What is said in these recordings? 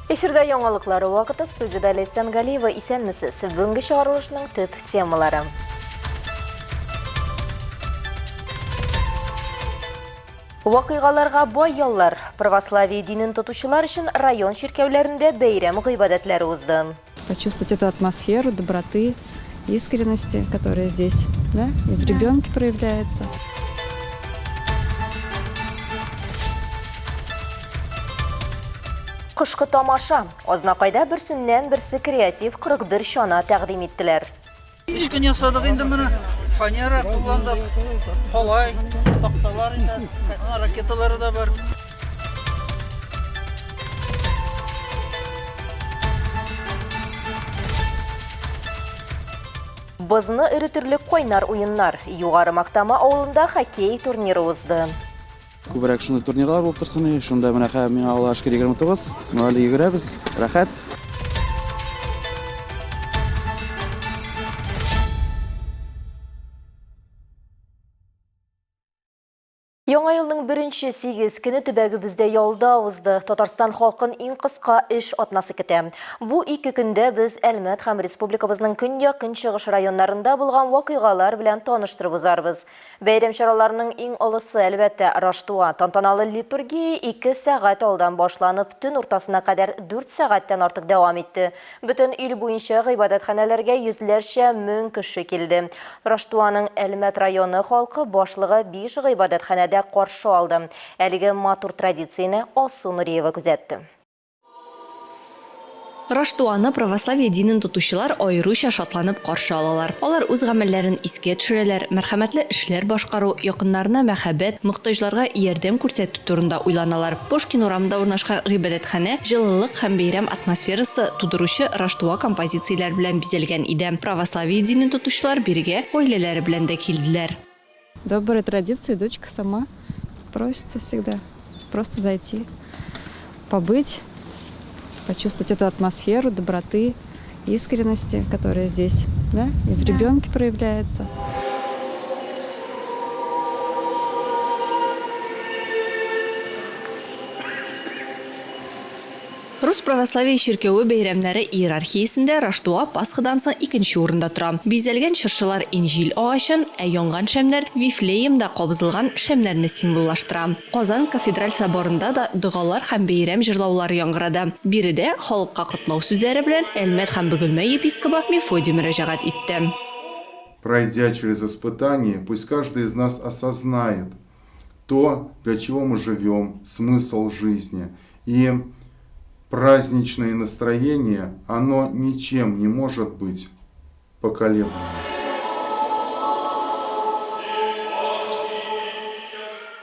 Эфирда яңалыклар вакыты студиядә Ләйсән Галиева исәнмесез. Бүгенге чыгарылышның төп темалары. Вакыйгаларга бай яллар. Православие динен тотучылар өчен район чиркәүләрендә бәйрәм гыйбадәтләре узды. Почувствовать эту атмосферу доброты, искренности, которая здесь, да, и в ребенке проявляется. Кышкы тамаша. Азнакайда берсеннән-берсе креатив 41 чана тәкъдим иттеләр. Өч көн ясадык инде моны. Фанера кулландык, калай, такталар инде, ракеталары да бар. Бозны эретерлек кайнар уеннар. Югары Мактама авылында хоккей турниры узды. Күбрәк шундый турнирлар булып торсын и, шунда менә хәзер миңа Аллага шөкер 29, ну әле йөгерәбез, рәхәт. Яңа елның беренче сигез көне төбәгебездә ялда узды. Татарстан халкын иң кыска эш атнасы көтә. Бу ике көндә без Әлмәт һәм республикабызның көньяк-көнчыгыш районнарында булган вакыйгалар белән таныштырып узарбыз. Бәйрәм чараларының иң олысы, әлбәттә, Раштуа. Тантаналы литургия ике сәгать алдан башланып, төн уртасына кадәр дүрт сәгатьтән артык дәвам итте. Бөтен ил буенча гыйбадәтханәләргә йөзләрчә мең кеше килде. Раштуаның Әлмәт районы халкы башлыгы биш гыйбадәтханәдә каршы алды. Әлеге матур традицияне Алсу Нуриева күзәтте. Раштуаны православие динен тотучылар аеруча шатланып каршы алалар. Алар үз гамәлләрен искә төшерәләр, мәрхәмәтле эшләр башкару, якыннарына мәхәббәт, мохтаҗларга ярдәм күрсәтү турында уйланалар. Пушкин урамында урнашкан гыйбадәтханә җылылык һәм бәйрәм атмосферасы тудыручы Раштуа композицияләре белән бизәлгән иде. Православие динен тотучылар бирегә гаиләләре белән дә килделәр. Добрые традиции, дочка сама просится всегда. Просто зайти, побыть, почувствовать эту атмосферу доброты, искренности, которая здесь, да, и в ребенке проявляется. Рус православие чиркәве бәйрәмнәре иерархиясендә Раштуа Пасхадан соң икенче урында тора. Бизәлгән чыршылар Инҗил агачын, ә янган шәмнәр Вифлеемда кабызылган шәмнәрне символлаштыра. Казан кафедраль соборында да догалар һәм бәйрәм җырлаулары яңгырады. Биредә халыкка котлау сүзләре белән Әлмәт һәм Бөгелмә епискобы Мефодий мөрәҗәгать итте. Пройдя через испытание, пусть каждый из нас осознает то, для чего мы живем, смысл жизни. И праздничное настроение, оно ничем не может быть поколеблено.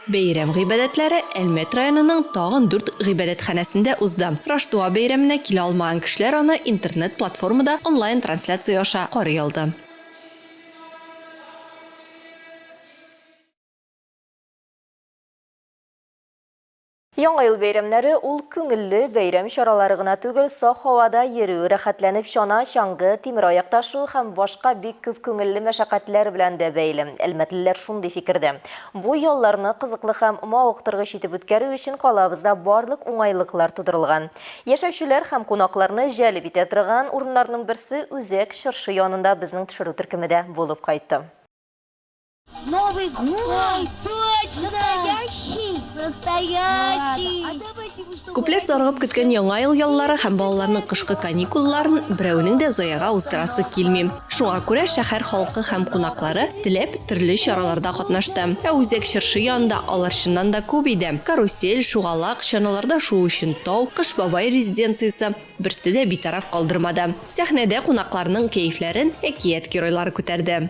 Бәйрәм гыйбадәтләре Әлмәт районының тагын дүрт гыйбадәтханәсендә узды. Раштуа бәйрәменә килә алмаган кешеләр аны интернет-платформада онлайн-трансляция аша карый алды. Яңа ел бәйрәмнәре ул күңелле бәйрәм чаралары гына түгел, саф һавада йөрү, рәхәтләнеп чана, чаңгы, тимераякта шуу һәм башка бик күп күңелле мәшәкатьләр белән дә бәйле. Әлмәтлеләр шундый фикердә. Бу ялларны кызыклы һәм мавыктыргыч итеп үткәрү өчен калабызда барлык уңайлыклар тудырылган. Яшәүчеләр һәм кунакларны җәлеп итә торган урыннарның берсе үзәк чыршы янында безнең төшерү төркеме дә булып кайтты. Новый год! Точно! Настоящий! Настоящий! А давайте вы что... Күпләр зарыгып көткән Яңа ел яллары һәм балаларның кышкы каникулларын берәүнең дә заяга уздырасы килми. Шуңа күрә шәһәр халкы һәм кунаклары теләп төрле чараларда катнашты. Ә үзәк чыршы янында алар чыннан да күп иде. Карусель, шугалак, чаналарда шуу өчен тау, Кыш бабай резиденциясе, Берсе дә битараф калдырмады. Сәхнәдә кунакларның кәефләрен әкият геройлары күтәрде.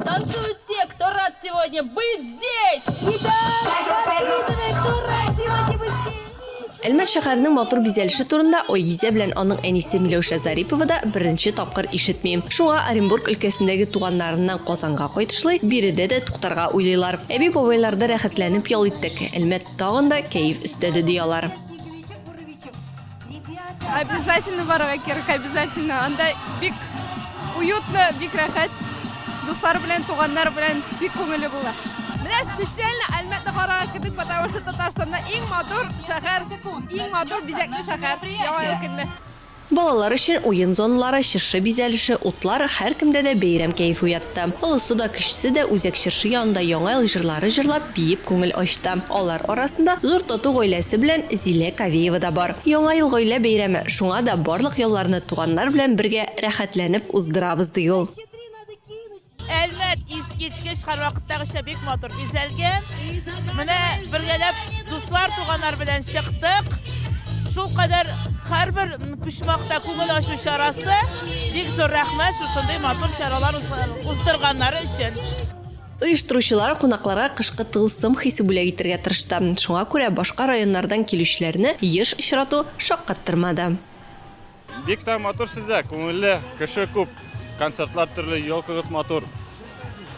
Танцуют те, кто рад сегодня быть здесь! Ребята, кто рад сегодня быть здесь! Әлмәт шәһәренең матур бизәлеше турында Айгизә белән аның әнисе Миләүшә Зарипова да беренче тапкыр ишетми. Шуңа Оренбург өлкәсендәге туганнарыннан Казанга кайтышлый, биредә дә туктарга уйлыйлар. Әби-бабайларда рәхәтләнеп ял иттек. Әлмәт тагын да кәеф өстәде, ди алар. Обязательно барырга кирәк, обязательно. Анда бик уютно, бик рәхәт. Дуслар белән, туганнар белән бик күңелле була. Менә специально Әлмәтне карарга килдек. килдек, потому что Татарстанда иң матур шәһәр, иң матур бизәкле шәһәр. Яңа ел көнне. Балалар өчен уен зоналары, чыршы бизәлеше, утлар һәркемдә дә бәйрәм кәефе уятты. Олысы да, кечесе дә үзәк чыршы янында Яңа ел җырлары җырлап, биеп күңел ачты. Алар арасында зур тату гаиләсе белән Зилә Кавеева да бар. Яңа ел гаилә бәйрәме, шуңа да барлык ялларны туганнар белән бергә рәхәтләнеп уздырабыз, ди ул. Әлмәт искиткеч, һәрвакыттагыча бик матур бизәлгән. Менә бергәләп дуслар, туганнар белән чыктык. Шулкадәр һәрбер почмакта күңел ачу чарасы. Бик зур рәхмәт шушындый матур чаралар уздырганнары өчен. Оештыручылар кунакларга кышкы тылсым хисе бүләк итәргә тырышты. Шуңа күрә башка районнардан килүчеләрне еш очрату шаккаттырмады. Бик тә матур сездә, күңелле, кеше күп, концертлар төрле, елкагыз матур.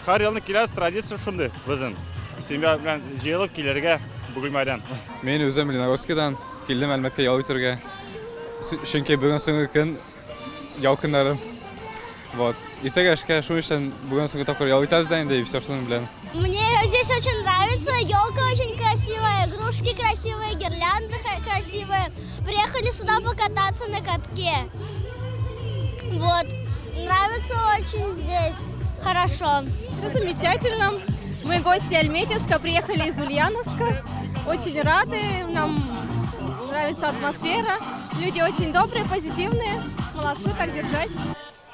Һәр елны киләбез, традиция шундый безнең. Семья белән җыелып килергә Бөгелмәдән. Мин үзем Леногорскидан килдем Әлмәткә ял итәргә. Чөнки бүген соңгы көн, ял көннәрем. Вот. Иртәгә эшкә, шуның өчен бүген соңгы тапкыр ял итәбез дә инде, и все шуның белән. Мне здесь очень нравится, елка очень красивая, игрушки красивые, гирлянды красивые. Приехали сюда покататься на катке. Вот. Нравится очень здесь. Хорошо. Все замечательно. Мы гости Альметьевска, приехали из Ульяновска. Очень рады, нам нравится атмосфера. Люди очень добрые, позитивные. Молодцы, так держать.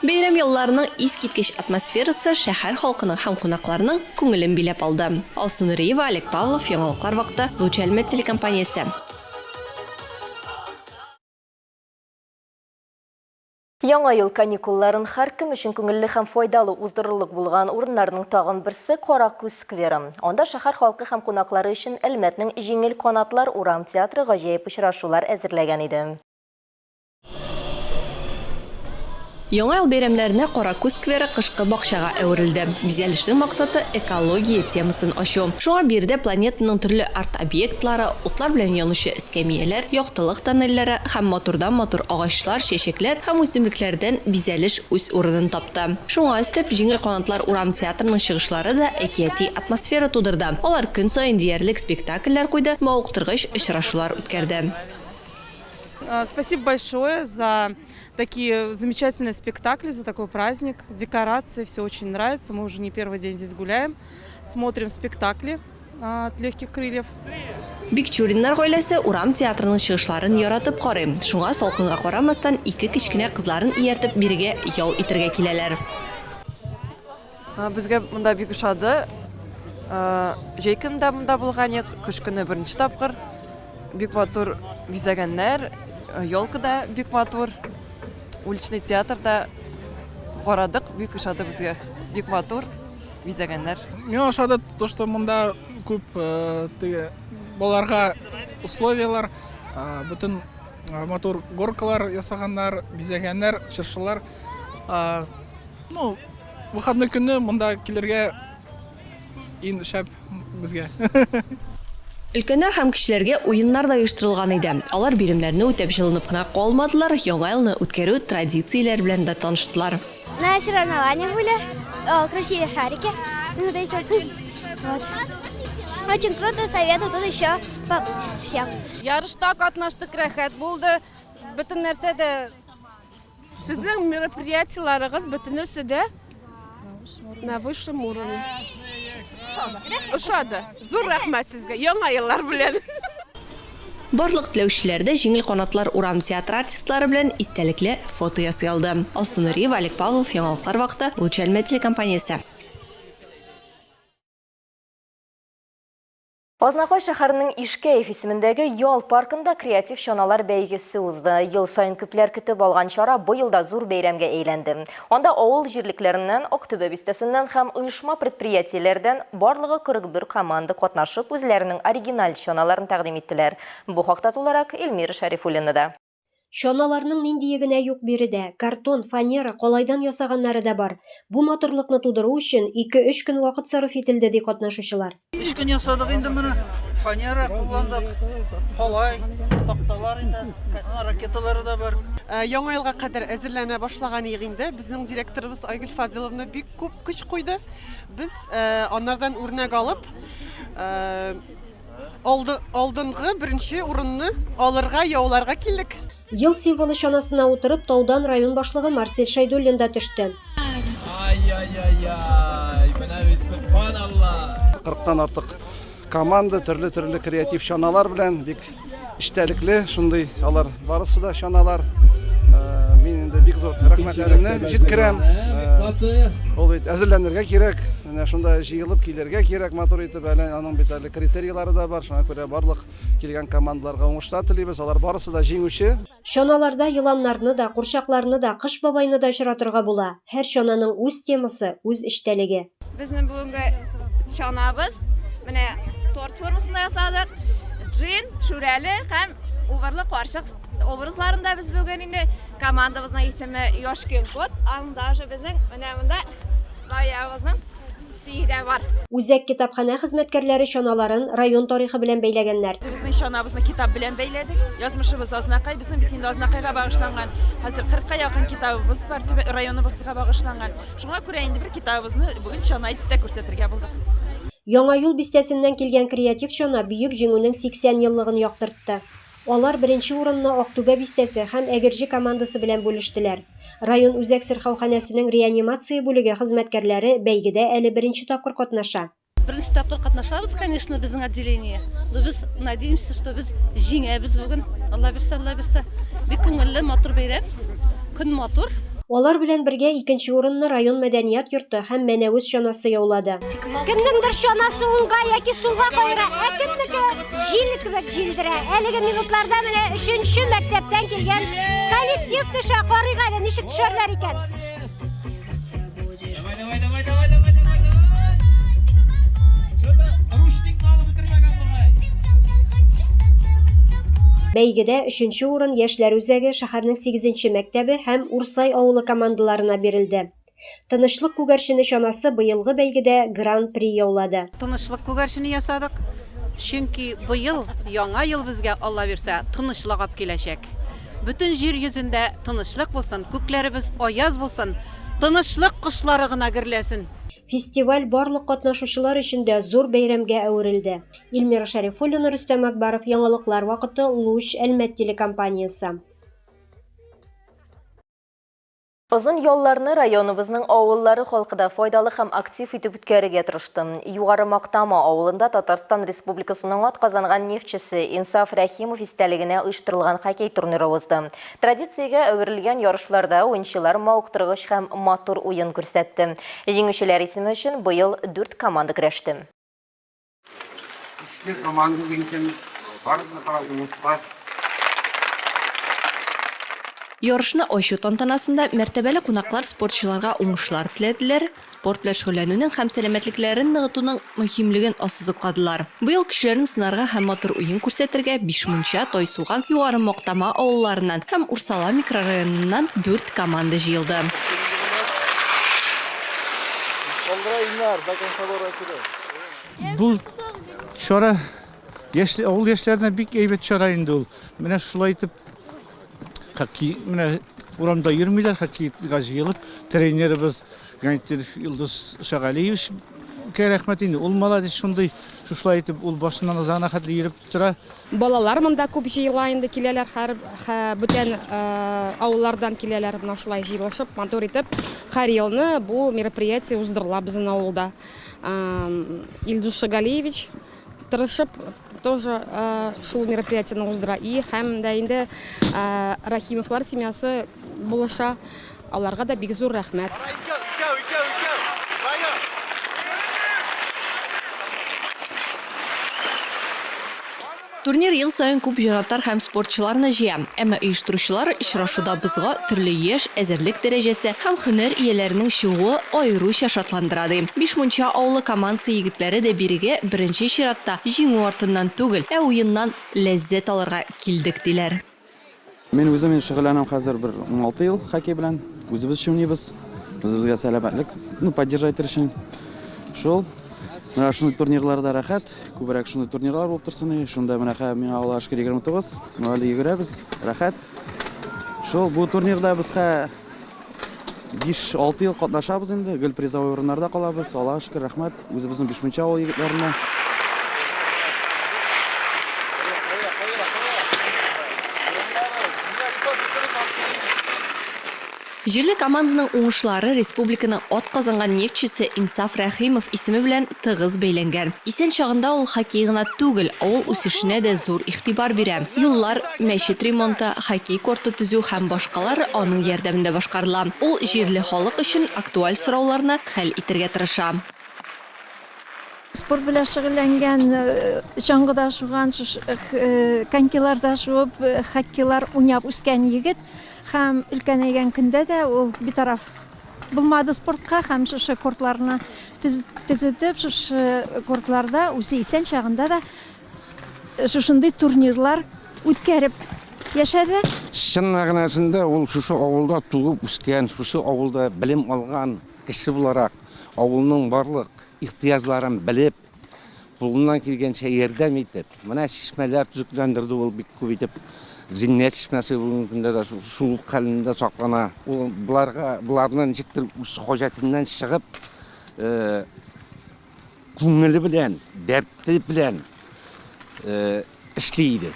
Бәйрәм ялларының искиткеч атмосферасы шәһәр халкының һәм кунакларның күңелен биләп алды. Алсу Нуриева, Олег Павлов, Яңалыклар вакыты, Луч Әлмәт телекомпаниясе. Яңа ел каникулларын һәркем өчен күңелле һәм файдалы уздырырлык булган урыннарның тагын берсе Каракүз скверы. Анда шәһәр халкы һәм кунаклары өчен Әлмәтнең Җиңел канатлар урам театры гаҗәеп очрашулар әзерләгән иде. Яңа ел бәйрәмнәренә Каракүз скверы кышкы бакчага әверелде. Бизәлешнең максаты экология темасын ачу. Шуңа биредә планетаның төрле арт-объектлары, утлар белән янучы эскәмияләр, яктылык тоннельләре һәм матурдан-матур агачлар, чәчәкләр һәм үсемлекләрдән бизәлеш үз урынын тапты. Шуңа өстәп, Җиңел канатлар урам театрының чыгышлары да әкияти атмосфера тудырды. Алар көн саен диярлек спектакльләр куйды, мавыктыргыч очрашулар үткәрде. Спасибо большое за такие замечательные спектакли, за такой праздник, декорации, все очень нравится. Мы уже не первый день здесь гуляем, смотрим спектакли от легких крыльев. Бикчуриннар гаиләсе урам театрының чыгышларын яратып карый. Шуңа салкынга карамастан, ике кечкенә кызларын ияртеп бирегә ял итәргә киләләр. Безгә монда бик ошады. Җәй көне дә монда булган идек, кыш көне беренче тапкыр. Бик матур бизәгәннәр, елка да бик матур. Уличный театр да карадык, бик ошады безгә. Бик матур бизәгәннәр. Миңа ошады то, что монда күп теге балаларга условиялар, бөтен матур горкалар ясаганнар, бизәгәннәр, чыршылар. Ну, выходной көнне монда килергә иң шәп безгә. Өлкәннәр һәм кечеләргә уеннар да оештырылган иде. Алар биремнәрне үтәп җылынып кына калмадылар, Яңа елны үткәрү традицияләре белән дә таныштылар. На соревнованиях были, крутили шарики. Вот эти вот. Вот. Очень круто, советую тут еще побыть всем. Ярышта катнаштык, рәхәт булды. Бөтен нәрсә дә Сезнең мероприятиеларыгыз бөтенесе дә на высшем уровне. Ошады. Зур рәхмәт сезгә. Яңа еллар белән. Барлык теләүчеләр дә Җиңел канатлар урам театры артистлары белән истәлекле фото ясый алды. Алсу Нуриева, Олег Павлов, Яңалыклар вакыты, Луч Әлмәт телекомпаниясе. Азнакай шәһәренең Ишкәев исемендәге ял паркында креатив чаналар бәйгесе узды. Ел саен күпләр көтеп алган чара быел да зур бәйрәмгә әйләнде. Анда авыл җирлекләреннән, Актүбә бистәсеннән һәм оешма предприятиеләрдән барлыгы 41 команда катнашып, үзләренең оригиналь чаналарын тәкъдим иттеләр. Бу хакта тулырак Эльмира Шәрифуллинада. Чаналарның ниндие генә юк биредә, картон, фанера, калайдан ясаганнары да бар. Бу матурлыкны тудыру өчен ике-өч көн вакыт сарыф ителде, ди катнашучылар. Өч көн ясадык инде моны. Фанера кулландык, калай, такталар инде, ракеталары да бар. Яңа елга кадәр әзерләнә башлаган идек инде. Безнең директорыбыз Айгөл Фазиловна бик күп көч куйды. Без анардан үрнәк алып, Алды, алдынгы беренче урынны алырга, яуларга килдек. Ел символы чанасына утырып, таудан район башлыгы Марсель Шәйдуллин да төште. Ай-яй-яй-яй, менә бит сөбханалла! Кырыктан артык команда төрле-төрле креатив чаналар белән бик эчтәлекле шундый алар барысы да чаналар. Э, мин инде бик зур рәхмәтләремне җиткерәм. Э, ул бит әзерләнергә кирәк, менә шунда җыелып килергә кирәк матур итеп, әле аның бит әле критерийлары да бар, шуңа күрә барлык килгән командаларга уңышлар телибез. Алар барысы да җиңүче. Чаналарда еланнарны да, курчакларны да, Кыш бабайны да очратырга була. Һәр чананың үз темасы, үз эчтәлеге. Безнең бүгенге чанабыз менә торт формасында ясадык. Джин, Шүрәле һәм Убырлы карчык образларында без бүген инде командабызның исеме Ёшкин кот. Аның даже безнең менә монда баягыбызның песие дә бар. Үзәк китапханә хезмәткәрләре чаналарын район тарихы белән бәйләгәннәр. Безнең чанабызны китап белән бәйләдек. Язмышыбыз Азнакай. Безнең бит инде Азнакайга багышланган хәзер кырыкка якын китабыбыз бар, районыбызга багышланган. Шуңа күрә инде бер китабыбызны бүген чана итеп тә күрсәтергә булдык. Яңа Юл бистәсеннән килгән креатив чана Бөек Җиңүнең 80 еллыгын яктыртты. Алар беренче урынны Актүбә бистәсе һәм Әгерҗе командасы белән бүлештеләр. Район үзәк сырхауханәсенең реанимация бүлеге хезмәткәрләре бәйгедә әле беренче тапкыр катнаша. Беренче тапкыр катнашабыз, конечно, безнең отделение. Но без надеемся, что без җиңәбез бүген. Алла бирсә, Алла бирсә. Бик күңелле, матур бәйрәм. Көн матур. Алар белән бергә икенче урынны район мәдәният йорты һәм Мәнәвез чанасы яулады. Кемнеңдер чанасы уңга яки сулга каера, ә кемнеке җил кебек җилдерә. Әлеге минутларда менә өченче мәктәптән килгән коллектив төшә. Карыйк әле, ничек төшәрләр икән. Давай, давай, давай, давай, давай, давай, давай. Что-то ручникны алып бетермәгән бугай. Бәйгедә өченче урын Яшьләр үзәге, шәһәрнең сигезенче мәктәбе һәм Урсай авылы командаларына бирелде. Тынычлык күгәрчене чанасы быелгы бәйгедә Гран-при яулады. Тынычлык күгәрчене ясадык, чөнки быел Яңа ел безгә, Алла бирсә, тынычлык алып киләчәк. Бөтен җир йөзендә тынычлык булсын, күкләребез аяз булсын, тынычлык кошлары гына гөрләсен! Фестиваль барлык катнашучылар өчен дә зур бәйрәмгә әверелде. Эльмира Шәрифуллина, Рөстәм Акбаров, Яңалыклар вакыты, Луч, Әлмәт телекомпаниясе. Озын ялларны районыбызның авыллары халкы да файдалы һәм актив итеп үткәрергә тырышты. Югары Мактама авылында Татарстан Республикасының атказанган нефтьчесе Инсаф Рәхимов истәлегенә оештырылган хоккей турниры узды. Традициягә әверелгән ярышларда уенчылар мавыктыргыч һәм матур уен күрсәтте. Җиңүчеләр исеме өчен быел дүрт команда көрәште. Көчле команда дигән барысы да онытмас. Ярышны ачу тантанасында мәртәбәле кунаклар спортчыларга уңышлар теләделәр, спорт белән шөгыльләнүнең һәм сәламәтлекләрен ныгытуның мөһимлеген ассызыкладылар. Быел көчләрен сынарга һәм матур уен күрсәтергә Бишмунча, Тайсуган, Югары Мактама авылларыннан һәм Урсала микрорайоныннан дүрт команда җыелды. Бу чара яшь, авыл яшьләренә бик әйбәт чара инде ул. Менә шулай итеп хоккей, менә урамда йөрмиләр, хоккейга җыелып, тренерыбыз Гайнетдинов Илдус Шагалиевич рәхмәт инде. Ул молодец шундый, шушылай итеп ул башыннан азагына хәтле йөреп тора. Балалар монда күп җыела инде, киләләр һәр бүтән авыллардан киләләр, менә шулай җыелышып, матур итеп һәр елны бу мероприятие уздырыла безнең авылда. Илдус Шагалиевич тырышып тоже шул мероприятиене уздыра. И һәм дә инде Рахимовлар семьясы булыша. Аларга да бик зур рәхмәт. Турнир ел саен күп җанатар һәм спортчыларны җыя. Әмма оештыручылар очрашуда бозга төрле яшь, әзерлек дәрәҗәсе һәм һөнәр ияләренең чыгуы аеруча шатландыра, ди. Бишмунча авылы командасы егетләре дә бирегә беренче чиратта җиңү артыннан түгел, ә уеннан ләззәт алырга килдек, диләр. Мин үзем инде шөгыльләнәм хәзер бер 16 ел хоккей белән. Үзебез өчен уйныйбыз. Үзебезгә сәламәтлек, ну, поддержать итәр өчен. Шул. Менә шундый турнирларда рәхәт. Күбрәк шундый турнирлар булып торсын. Шунда менә хәзер миңа Аллага шөкер 29. Ну, әле йөгерәбез. Рәхәт. Шул бу турнирда без хә 5-6 ел катнашабыз инде. Гел призовой урыннарда калабыз. Аллага шөкер, рәхмәт. Үзебезнең Бишмунча авыл егетләренә. Җирле команданың уңышлары республиканың атказанган нефтьчесе Инсаф Рәхимов исеме белән тыгыз бәйләнгән. Исән чагында ул хоккей гына түгел, авыл үсешенә дә зур игътибар бирә. Юллар, мәчет ремонты, хоккей корты төзү һәм башкалар аның ярдәмендә башкарыла. Ул җирле халык өчен актуаль сорауларны хәл итергә тырыша. Спорт белән шөгыльләнгән, чаңгыда шуган, конькиларда шуып, хоккейлар уйнап үскән егет һәм өлкәнәйгән көндә дә ул битараф булмады спортка һәм шушы кортларны төзетеп, шушы кортларда үзе исән чагында да шушындый турнирлар үткәреп яшәде. Чын мәгънәсендә ул шушы авылда туып үскән, шушы авылда белем алган кеше буларак, авылның барлык ихтыяҗларын белеп, кулыннан килгәнчә ярдәм итеп, менә чишмәләр төзекләндерде ул бик күп итеп. Зиннәт чишмәсе бүгенге көндә дә шул ук хәлендә саклана. Ул боларга, боларны ничектер үз хаҗәтеннән чыгып, күңеле белән, дәрте белән эшли иде.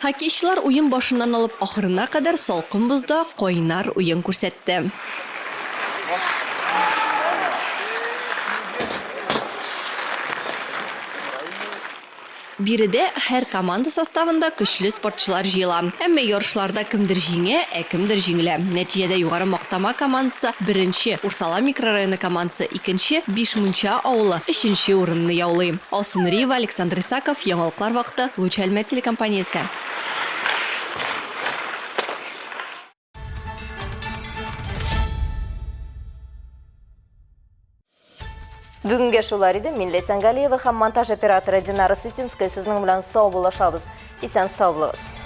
Хоккейчылар уен башыннан алып ахырына кадәр салкын бозда кайнар уен күрсәтте. Биредә һәр команда составында көчле спортчылар җыела. Әмма ярышларда кемдер җиңә, ә кемдер җиңелә. Нәтиҗәдә Югары Мактама командасы, беренче, Урсала микрорайоны командасы, икенче, Бишмунча авылы өченче урынны яулый. Алсу Нуриева, Александр Исаков, Яңалыклар вакыты, Луч Әлмәт телекомпаниясе. Бүгенгә шулар иде. Мин Ләйсән Галиева һәм монтаж операторы Динара Сытинская сезнең белән сау булашабыз. Исән сау булыгыз.